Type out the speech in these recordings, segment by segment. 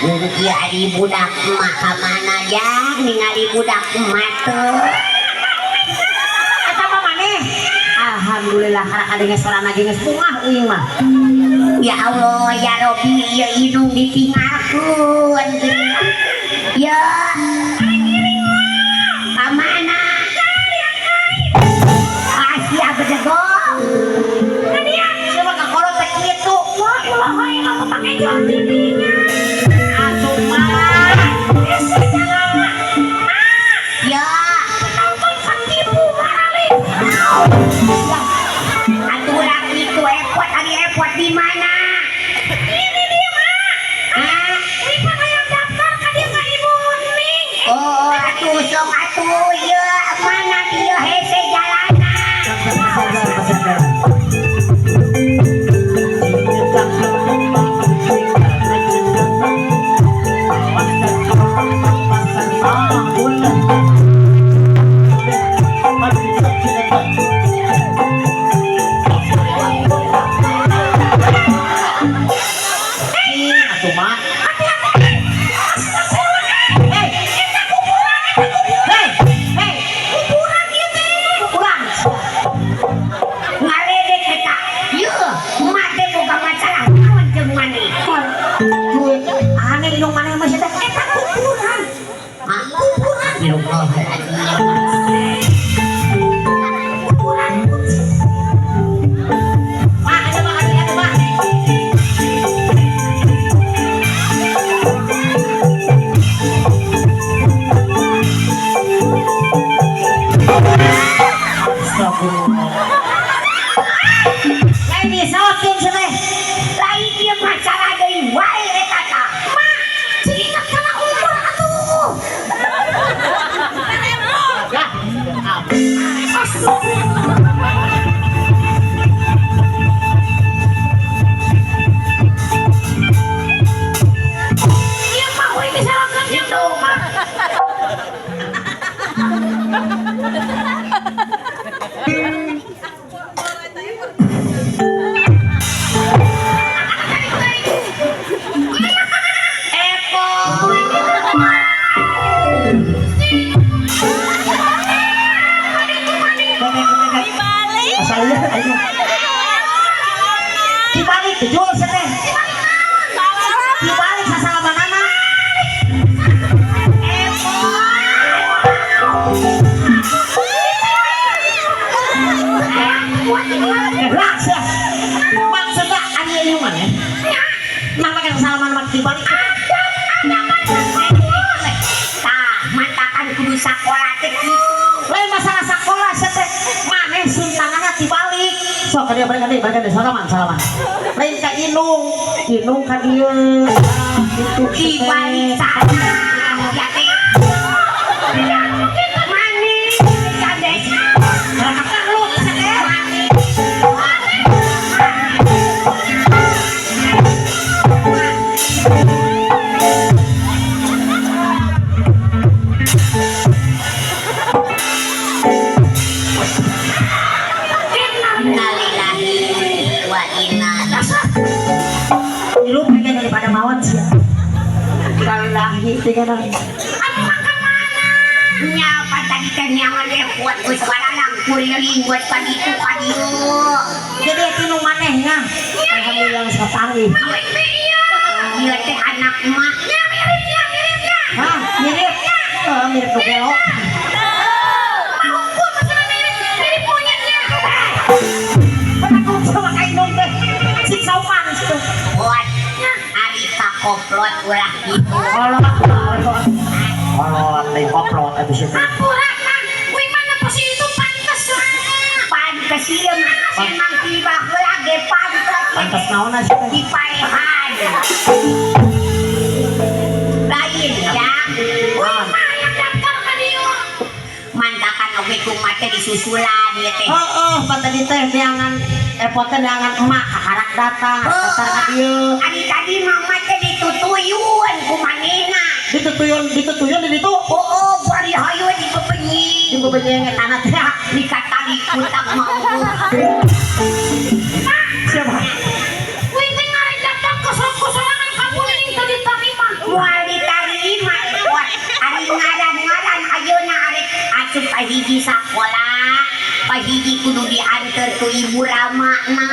Ieu ari budak emak ka mana jang ningali budak emak teu. Eta mah maneh. Alhamdulillah karena kadenge sorana ge geus bungah uing mah. Ya Allah ya Robi, ieu indung ditinggalkeun. Ya. Ka mana? Asia bedegong. Siapa ka kolot teh kitu? Wah, ulah wae kamu pake jol tidinya. Atuh mah. Ya. Nonton katipu maralik. Atuh laki itu epot ari epot di mana? Ini dia mah. Hah? Ini mah hayang daftar ka dia ka Ibu Ning. Oh, atuh sok atuh ieu mana dia hese jalana. Sabar, sabar. Atuh mah. Hei, hei, hei, Kuburan ieu teh. kuburan. Ngaledek eta. Ieu emak teh boga masalah naon jeung maneh? Aneh indung maneh mah sia teh. Eta kuburan. Hah? Astagfirullahaladzim. Kuburan. Mak, ada mak, ada ada mak. Astagfirullah. Lain disawakeun sia teh. Lain ieu masalah deui wae eta tah. Mak, cing ingat kana umur atuh. Ya. Astagfirullah. Ieu mah euy disalakeun jeung mah. Epot. Asal ieu ayo. Dibalik jul sia teh. Dibalik sasalamanana. Epot. Lah sia. Maksudna ari ieu maneh? Nah make sasalaman mah dibalik. Tah, mantakan kudu sakola teh kitu. Lain masalah sakola sia teh. Maneh suntanganna dibalik. Sok ka dieu balik ka dieu, balik ka dieu salaman salaman. Lain ka indung, indung ka dieu. Ah, kitu Dibalik salah ya teh. Maneh kades. Lu sia teh. Maneh. Innalillahi wa inna. Lu pengen daripada mawat sia. Innalillahi tinggal. Nya apa tadi teh nyangan epot geus balalang kuriling geus ka ditu ka dieu. Jadi itu nu manehnya. Alhamdulillah geus kapanggih. Ieu teh anak emak. Hah, mirip. Oh, mirip nu gelo. Hukum masalah mirip mirip monyetnya. Penakut sama ka indung teh. Sing sauman situ. Buat ari kakoplot ulah kitu. Kolot, kolot. Kolot, lain koplot atuh sia teh. Hampura mah, wih mana posisi itu pantes lah. Pantes ieu mah emang ti baheula ge pantes. Pantes naon sia teh? Dipaehan. Lain ya. Wih mah yang daftar ka dieu. Mantakan oge kumaha teh disusulan ieu teh. Heeh, pan tadi teh neangan epot teh neangan emak kakarak datang, datang ka dieu. Ari tadi mama teh ditutuyun ku manehna. Ditutuyun, ditutuyun di ditu. Oh, bari hayu dibebenyi. Di bebenyeng etana teh. Dikatali kutang mau. Siapa? Wih teh ngarek daftar kosong-kosongan kamu ning teu diterima. Moal ditarima epot. Ari ngaran-ngaran ayeuna arek asup ka hiji sakola, pahiji kudu dianter ku ibu ramana.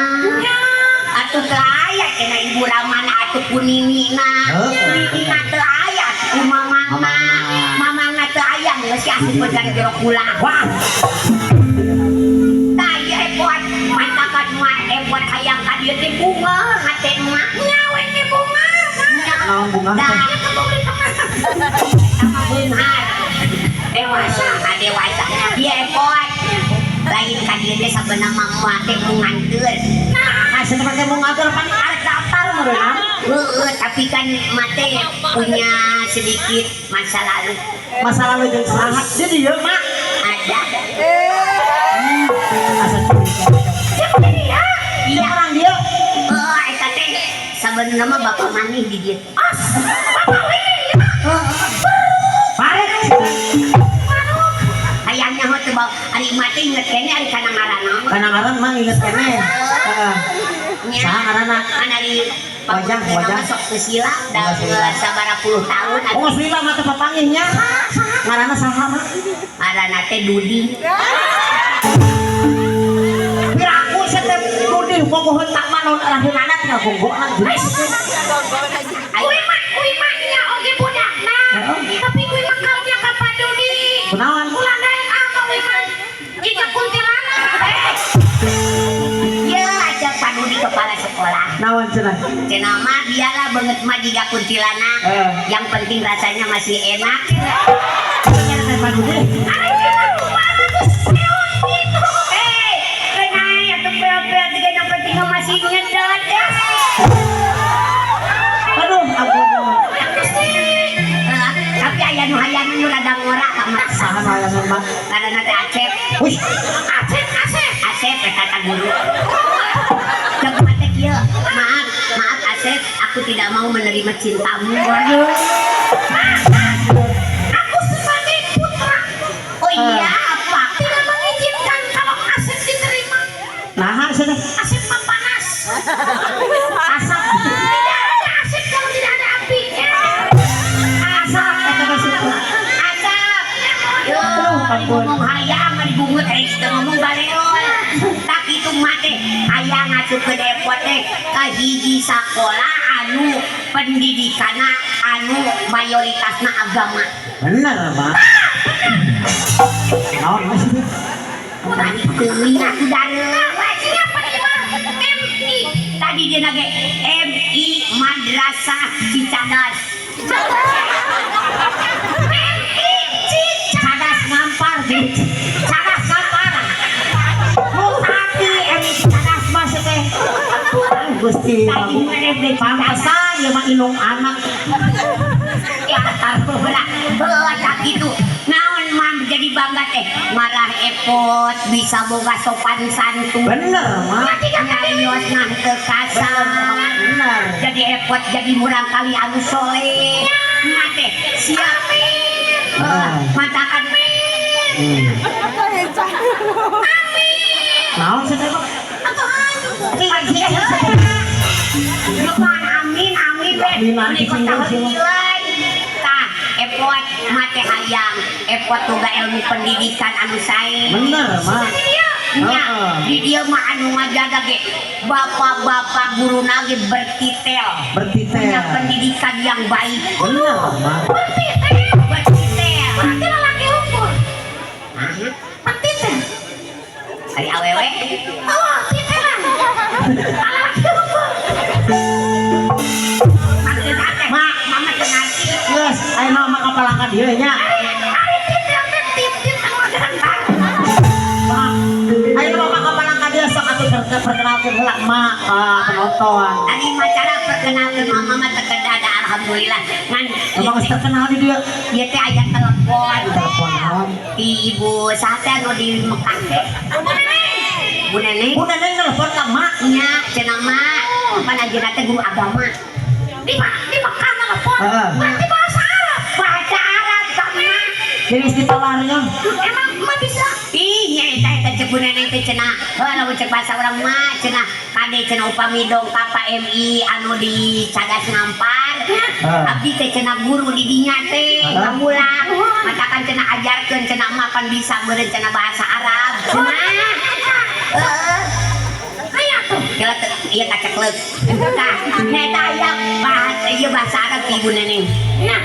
Atuh teu aya cenah ibu ramana atuh ku ninina. Heeh. Ninina teu aya ku mamangna. Mamangna. Mamangna teu aya geus asup ka jero kula. Wah, Tah ieu epot, mantakan mah epot hayang ka dieu teh bunga hate mah. Nyawe ge bunga. Naon bunga teh? Dah. Ya kebong di tengah. Sama beunghar. Dewasa, ka dewasa. Ieu epot. Lain ka dieu teh sabeuna mah moal teh mau nganteur. Nah, cenah teh mau ngatur pan arek daftar meureunna. Heeh, tapi kan mate punya sedikit masa lalu. Masa lalu jeung saha? Di dieu, Mak. Ada. Asa curiga. Siapa dia? Iya orang dia. Oh, eta teh sabenerna mah bapak maneh di dieu. As, bapak ini. Parek. Hayangnya heuh teu bawa ari mate inget keneh ari kana ngaranna mah. Kana ngaran mah inget keneh. Heeh. Nya. Saha ngaranna? Kan ari Wajah, wajah. Sok geus lila da Oh, geus lila. sabaraha puluh tahun. Oh, geus lila mah teh papanggihnya. Ngaranna saha mah? Ngaranna teh Dudi. Piraku sia teh Dudi bogoheun tak mah naon rahimana tinggal gonggona. Kuwi mah, kuwi mah nya oge budakna. Heeh. Tapi kuwi mah karunya ka Pak Dudi. Kunaon? Ulah daek ah ka kuwi mah. Jika kuntilanak. Eh. Ya, aja Pak Dudi kepala sekolah. Naon cenah? Cenah mah biarlah banget mah jiga kuntilanak. Eh. Yang penting rasanya masih enak. Cenah teh Pak Dudi. Ari cenah kumaha geus peot gitu. Eh, kena atuh peot-peot juga yang penting mah masih nyedot. Eh. Aduh, ampun. Gusti. Eh, tapi aya nu hayang nu rada ngora ka mah. Saha nu hayang mah? Ngaranna teh Acep. Wih, Asep, Asep. Asep eta ta guru. Cek mah teh kieu. Maaf, maaf Asep, aku tidak mau menerima cintamu. Waduh. Aku sebagai putra Oh iya, apa? tidak mengizinkan kalau Asep diterima. Naha cenah? Asep mah panas. Asap. Tidak ada Asep kalau tidak ada apinya. Asap eta mah cenah. Asap. Yo, Aduh, ampun. ngomong hayang ari bungut eh teu ngomong baleol. Tak itu mah teh hayang asup ke Depok teh ka hiji sakola anu pendidikanna anu mayoritasna agama. Bener, Mak. Naon mah sih? Tadi teuing atuh dareum. Siapa nih mah? MI. Tadi dia nage MI Madrasah Cicadas. MI Cadas ngampar, Dit. Cadas ngampar. Nu tadi MI Cadas mah sih teh. Gusti. Tadi mah SD Cicadas. Pantesan ieu mah indung anak. Ya taruh lah. Heuh tak gitu. Naon mah jadi bangga teh marah epot bisa boga sopan santun. Bener, Mak. Nyarios nah teu kasar. Bener. Jadi epot jadi murang kali anu soleh. Mah teh siap. Heuh, matakan Naon sih teh, Mak? Bukan amin amin we. Amin, amin, Meuni kota amin. heueuy. Tah, epot mah teh hayang, epot boga ilmu pendidikan anu sae. Bener, Mak. Nya, Heeh. di dieu mah anu ngajaga ge bapak-bapak guru ge bertitel. Bertitel. Punya pendidikan yang baik. Bener, Mak. Bertitel. Bertitel. Berarti lelaki unggul. Bertitel. Ari awewe. Oh, titelan. Lelaki unggul. Maksudna teh, Mak. Mama teu ngarti. Geus, ayeuna mah kapalangka dieu nya. Ari ari titel teh titit anu gambar. Mak. Ayeuna mah kapalangka dieu sok atuh perkenalkeun heula mak ka penonton. Ari macara perkenalkeun mama mah teu kedah da alhamdulillah. Ngan Emang geus terkenal di dieu. ieu teh aya telepon. Telepon naon? Di ibu saha teh anu di Mekah teh? Bu Neneng. Bu Neneng nelpon ka mak. Nya cenah mah pan ajeuna teh guru agama. Di Mekah telepon. Heeh. Berarti bahasa Arab. Bahasa Arab sama. Jadi istitolarnya. Emang mah bisa. Ih, nya eta eta cek Bu Neneng teh cenah. Heuh lamun cek bahasa urang mah cenah kade cenah upami dong ka Pak MI anu di Cadas Ngampar. Ah. Abdi teh cenah guru di dinya teh ngamulang. Matakan cenah ajarkeun cenah mapan bisa meureun cenah bahasa Arab. Cenah. Heeh. Aya tuh. Kira teh ieu kaceklek. Tah, eta aya bahasa ieu bahasa Arab ti Ibu Neneng. Nya.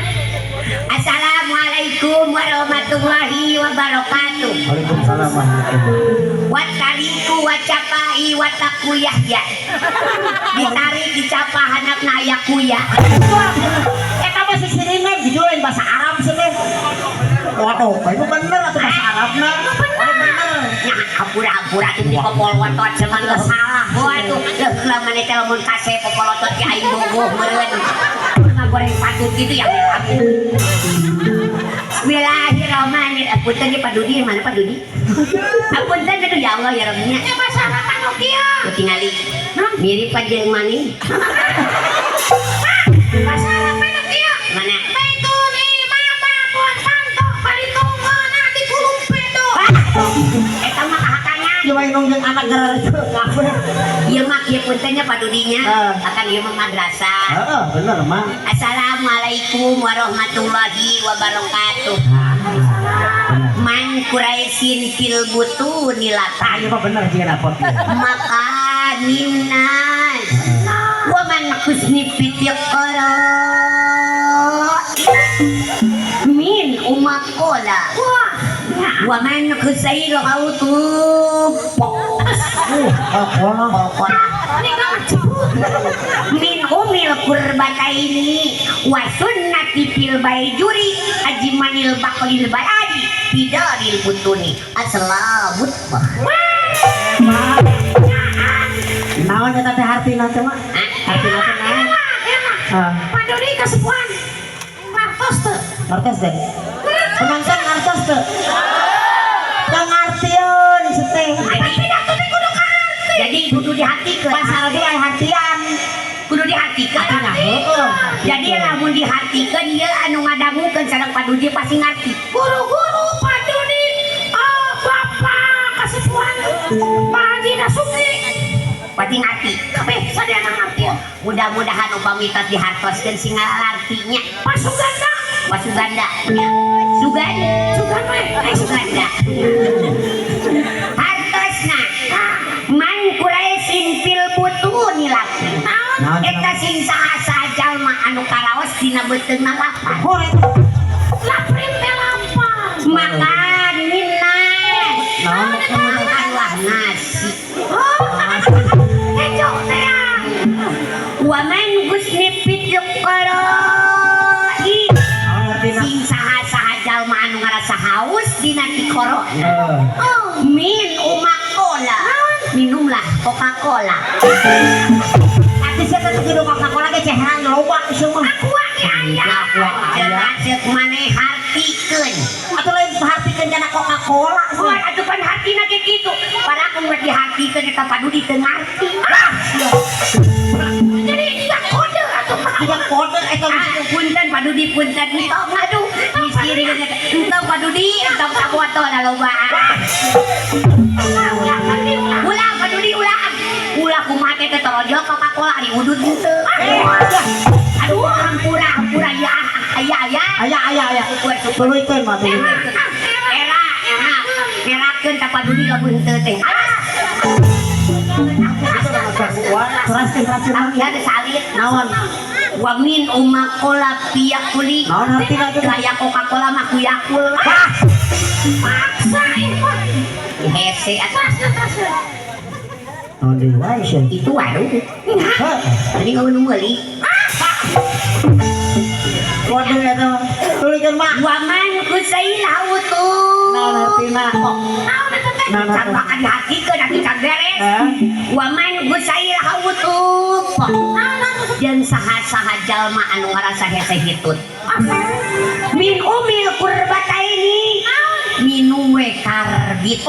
Assalamualaikum warahmatullahi wabarakatuh. Waalaikumsalam warahmatullahi. Watariku wacapai wataku yahya. Ditarik dicapa handapna aya kuya. Eta mah sisirina gitu lain bahasa Arab sih teh. Waduh, itu bener atuh bahasa Arabna. Bener. Bener. Nya hampura-hampura tuh di popolotot cuman Nggak salah. Waduh, leuh lamun teh lamun kasep popolotot ki aing bogoh meureun. Ngagoreng patut gitu ya aku. Bismillahirrahmanirrahim. Punten ya Pak Dudi, mana Pak Dudi? Apunten aduh ya Allah ya Rabbinya. Nya bahasa Arab anu kieu. Ku tingali. Mirip pa jeung maning. Bahasa Arab anu kieu. Mana? Baitun imama buat pantok balitungeuna di kulumpedo. Eta mah kahakangan. Ieu mah indung jeung anak gara itu kabeh. Ieu mah kieu puntennya Pak Dudinya. Ah. Akan ieu mah madrasah. Heeh, bener mah. Assalamualaikum warahmatullahi wabarakatuh. Man Quraisyin fil butuni Tah latan ieu mah bener jeung rapot. makanin nas wa man husni fitiqara min umakola Wah. Nya. wa man kusail autub Kola. kola Ini mah ceput. Min umil kurbataini wa sunnati fil baijuri ajmanil baqlil baladi bidaril butuni aslamut. Naon eta teh hartina teh mah? Hartina teh naon? Emang, emang. Ah, Pak Dodi kasepuhan. Ngartos teu. ngartos deh. Penonton ngartos teu? Teu ngartieun seteh. Jadi Pidato teh kudu kaharti. Jadi kudu dihartikeun. Bahasa Arab ge aya hartian. Kudu dihartikeun. Nah, heeh. Jadi lamun dihartikeun ieu anu ngadangukeun sareng Pak Dudi pasti ngarti. Guru-guru Pak Dodi, oh, Bapak kasepuhan Pak Haji Dasuki. Pasti ngarti. Kabeh sadayana ngarti. Mudah-mudahan upami tos dihartoskeun sing ngalartinya. Pak Suganda, Pak Suganda. Sugan. Sugan we. Pak Suganda. Hartosna man Quraisyin fil butuni laki. Naon? Naon? Eta sing saha-saha jalma anu karaos dina beuteungna lapar. Hore. Laprim teh lampar. Makanin nas. Naon? Makanlah nasi. Oh, hejo teh. Wa man husni fil qara'i. Naon hartina? Sing saha-saha jalma anu ngarasa haus dina tikoro. Heeh. Oh, Min umakola. Minumlah Coca-Cola. Atuh sia teh kudu Coca-Cola ge ceheran loba semua. Aqua ge aya. Aqua aya. Ceuk maneh hartikeun. Atuh lain hartikeun kana Coca-Cola. Oh, atuh pan hartina ge kitu. Para aku buat dihartikeun eta Pak Dudi teu ngarti. Jadi tidak kode atuh Pak. Tidak kode eta. Ah, punten Pak Dudi punten entong aduh disiring entong Pak Dudi entong sabotol da loba. Ulah, ulah, ulah. Ulah Pak Dudi ulah. Ulah kumaha teh torojol Coca-Cola diudut henteu. Aduh, hampura hampura ya aya aya. Aya aya aya. Syukur syukur. Tuluikeun mah tuluikeun. Era era ngerakeun ka Pak Dudi lamun henteu teh. Ah. Teraskeun teraskeun. Tapi ada salit. Naon? Wa min umakola piyakuli. Naon hartina teh? Kayak Coca-Cola mah kuyakul. Paksa ieu. Hese atuh. Teraskeun, teraskeun. Naon deui wae sia. Itu warung. Heuh. Tadi nggak nu meuli. Waduh eta mah. Tulikeun mah. Wa man kusailautu. Naon hartina? Naon eta teh? Naon Can hartina? makan dihartikeun atuh can beres. Hah? Wa man kusailautu. Naon atuh? Jeung saha-saha jalma anu ngarasa hese hitut. Min umil kurbataini minum we karbit.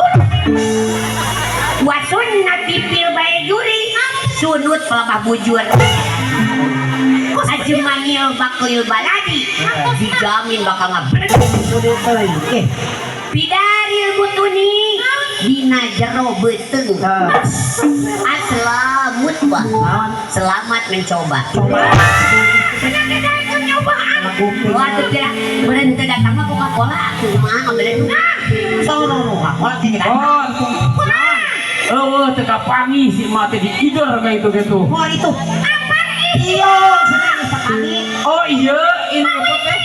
Wa sunnati fil baijuri sunut pelabah bujur. Ajmanil baklil baladi dijamin bakal ngabret. Tuluikeun. Eh, Bidaril butuni dina jero beuteung. Heeh. Aslamut wa Naon? selamat mencoba. Coba. Nya ge daekeun nyobaan. Waduh kira beureun teu datang mah Coca-Cola kumaha beureun. Sok nu Coca-Cola teh kan. Oh, Kumaha? eueuh teu kapanggih si emak teh diider kayak itu gitu. Moal itu. Apaan ih? Iya, seneng sekali. Oh iya, ini repot teh.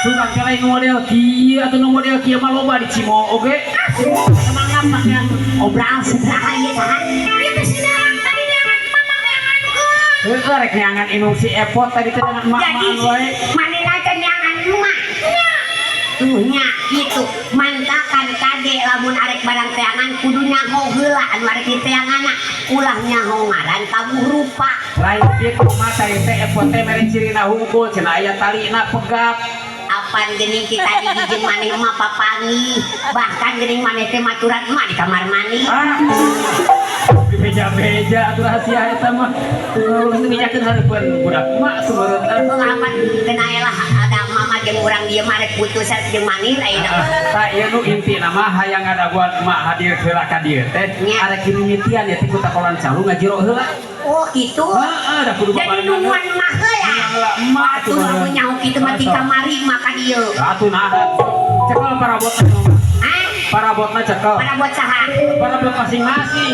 Suka kira nu model kieu atau nu model kieu mah loba di Cimo oge. Semangat pakai obral Saha ieu saha? Ieu teh si Dalang tadi neangan mama neangankeun. Heueuh rek neangan indung si Epot tadi teh dengan Jadi emak-emaan wae. manehna teh neangan emak. Tuh nya kitu mantakan kade lamun arek barang teangan kudu nyaho heula anu arek diteanganna ulah nyaho ngaran tabuh rupa. Lain kieu kumaha tadi teh Epot teh mere cirina hungkul cenah aya talina pegap. Apan geuning kita di jeung maneh mah papangi bahkan geuning maneh teh maturan emak di kamar mandi. Ah. Beja-beja atuh rahasia eta mah. Ulah teu bejakeun hareupeun budak emak sumeureut ah. Apan kena lah ada mama jeung urang dieu mah rek putus jeung maneh ayeuna mah. Tah ieu nu intina mah hayang ngadaguan emak hadir heula ka dieu teh. Nya. Arek mimitian ya teh ku takolan calu ngajiro heula. Oh gitu. Heeh, da kudu Jadi babarengan. nungguan mah heula. Heula emak Atuh lamun nyaho kitu mah ti kamari maka dieu. Atuh nah. Cekel parabotna. Hah? Parabotna cekel. Parabot saha? Parabot masing-masing.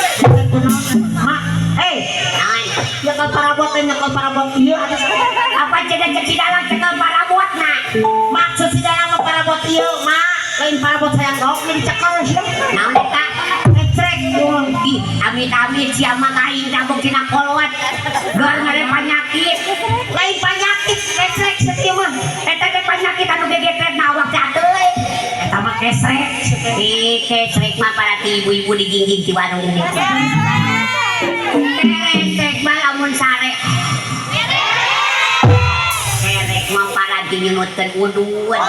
Mak, eh, Naon? nyekel parabot teh nyekel parabot ieu atas. Apa cenah cek si dalang cekel parabotna? Maksud si dalang mah parabot ieu, mak. Lain parabot sayang gaok nih dicekel sia. Naon eta? Ngecrek. Ih, amit-amit sia mah ka aing tabok tina kolot. Gor ngare panyakit. Lain panyakit, ngecrek sia mah. Eta teh panyakit anu gegetrek na awak teh atuh. Eta mah kesrek sia teh. Ih, kesrek mah para ti ibu-ibu dijingjing di warung ini. Keresek mah lamun sare. Kerek mah para dinyunutkeun udud.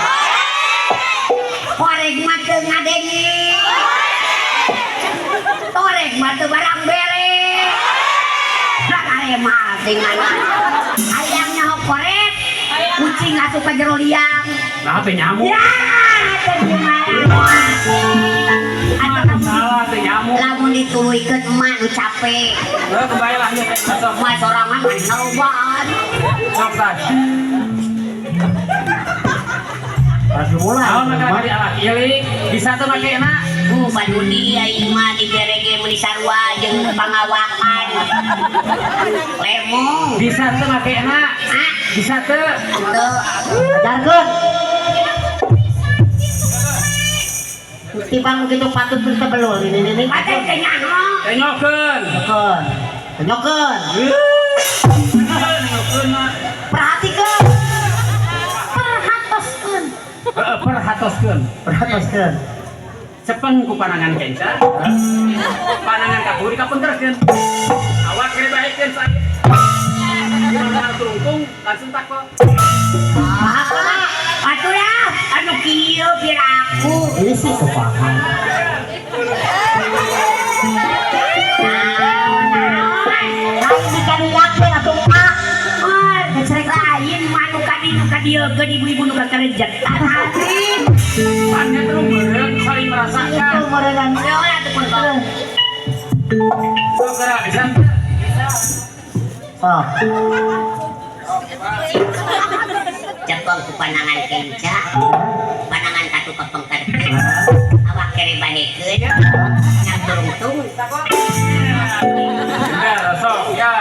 Korek mah teu ngadenge. Torek mah teu barang bere. Rarare mah teh ngana. Hayang nyaho korek. Kucing asup ka jero liang. Nah teh nyamuk. Ya, teu gimana. Atuh Salah teh nyamuk. lamun dituluykeun emak nu capek. Heuh kembali lah ieu teh sok. Emak sorangan mah nalobaan. Sok tah. Harus dimulai. Naon maka kali alat ieu bisa teu makena? Badudi aing mah dibere ge meuni sarua jeung pangawakan. Lemong. Bisa teu makena? Ah, Bisa teu? teu. Ajarkeun. Tibang begitu patut teu belul ini ini. Ate teh nyaho. Tenyokeun. Nyokeun. Nyokeun. Tenyokeun mah. Perhatikeun. Perhatoskeun. Heeh, perhatoskeun. Perhatoskeun. Cepeng ku panangan kenca. Panangan kapuri kapenterkeun. Awak kere baekeun saya. Gimana turungtung langsung tako. Paham mak? Atuh lah, anu kieu piraku. Ini sih kepaham. Lain dikadiakeun atuh mak. Ngecrek lain mah nu kadi nu kadieukeun ibu-ibu nu kakerejetan hati. Pannya terus meureun saling Itu merasakan. meureun. Udah atuh pun kok. Sok gerak bisa teu? Sok. Cepeng ku panangan kenca. Panangan katu kepengkerkeun. Awak kere bahekeun. Nang turungtung. Bener, sok ya.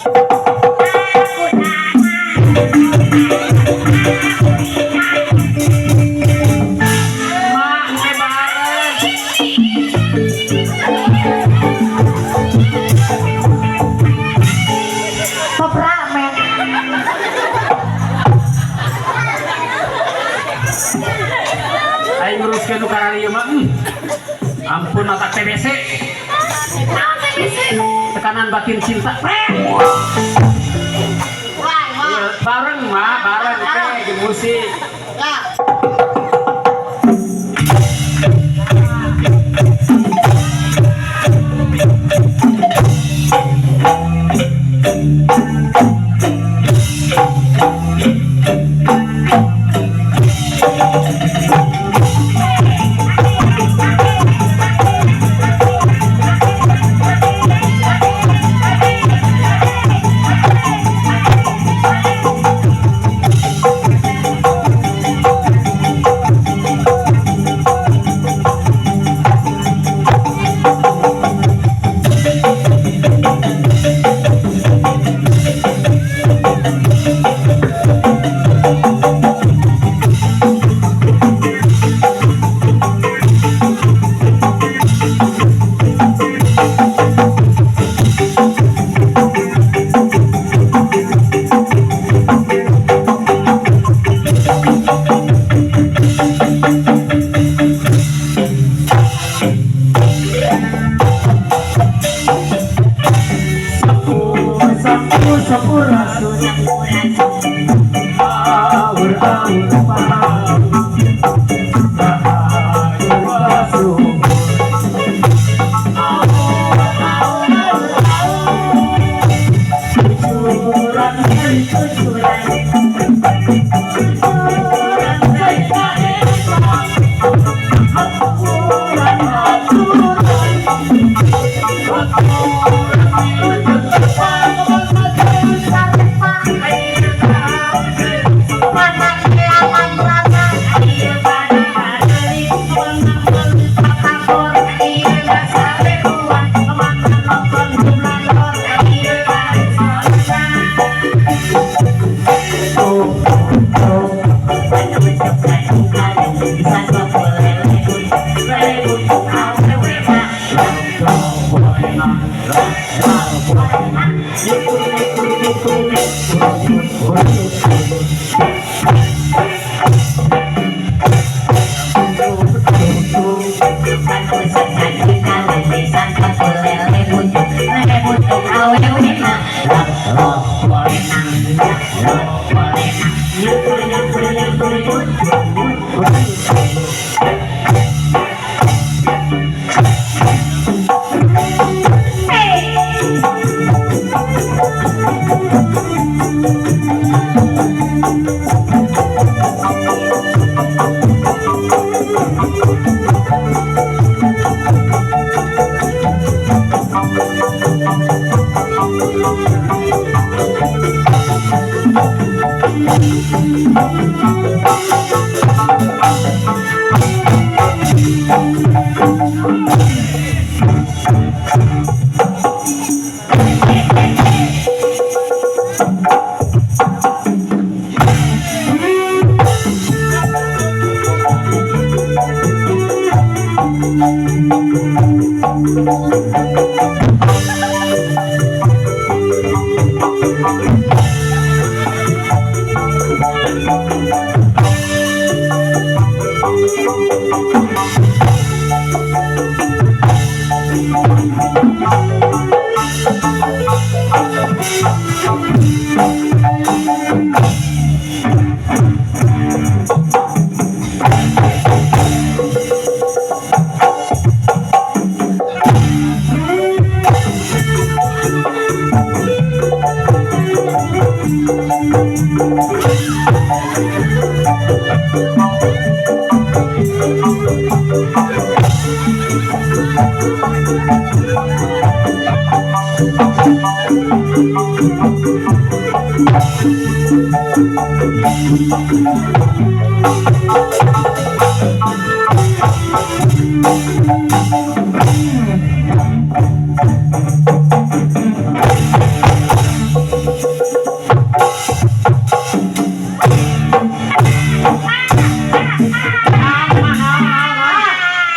Aku tanah. Mak, engke bareng. Top ramen. Aing nguruskeun nu kararieu mah. Ampun otak TBC, Naon teh bisi? tekanan batin cinta. Wah, wah. Bareng mah, bareng teh jeung musik. Ya.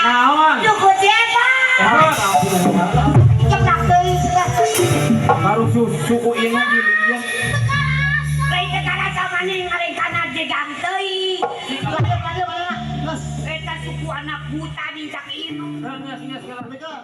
Naon? Duh, siapa? Ceplak deui sia. Baru suku ini dilihat. Lain teh karasa maneh ngarencana jegang teuing. Eta suku anak buta nincak indung. Geus geus geus.